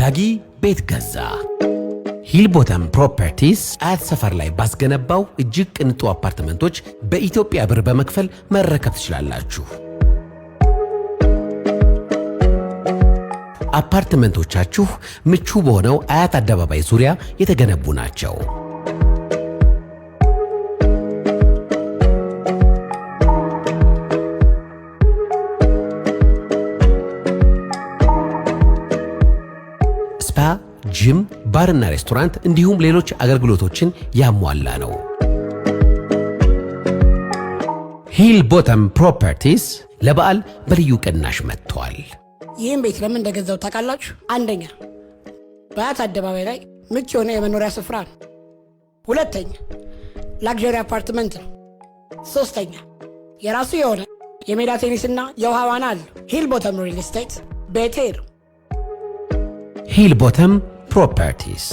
ዳጊ ቤት ገዛ። ሂልቦተም ፕሮፐርቲስ አያት ሰፈር ላይ ባስገነባው እጅግ ቅንጡ አፓርትመንቶች በኢትዮጵያ ብር በመክፈል መረከብ ትችላላችሁ። አፓርትመንቶቻችሁ ምቹ በሆነው አያት አደባባይ ዙሪያ የተገነቡ ናቸው። Spa፣ gym፣ ባርና ሬስቶራንት እንዲሁም ሌሎች አገልግሎቶችን ያሟላ ነው። ሂል ቦተም ፕሮፐርቲስ ለበዓል በልዩ ቅናሽ መጥቷል። ይህም ቤት ለምን እንደገዛው ታውቃላችሁ? አንደኛ፣ በአያት አደባባይ ላይ ምቹ የሆነ የመኖሪያ ስፍራ ነው። ሁለተኛ፣ luxury አፓርትመንት ነው። ሶስተኛ፣ የራሱ የሆነ የሜዳ ቴኒስና የውሃ ዋና አለው። ሂል ቦተም ሪል ስቴት ቤቴ ነው። ሂል ቦተም ፕሮፐርቲስ።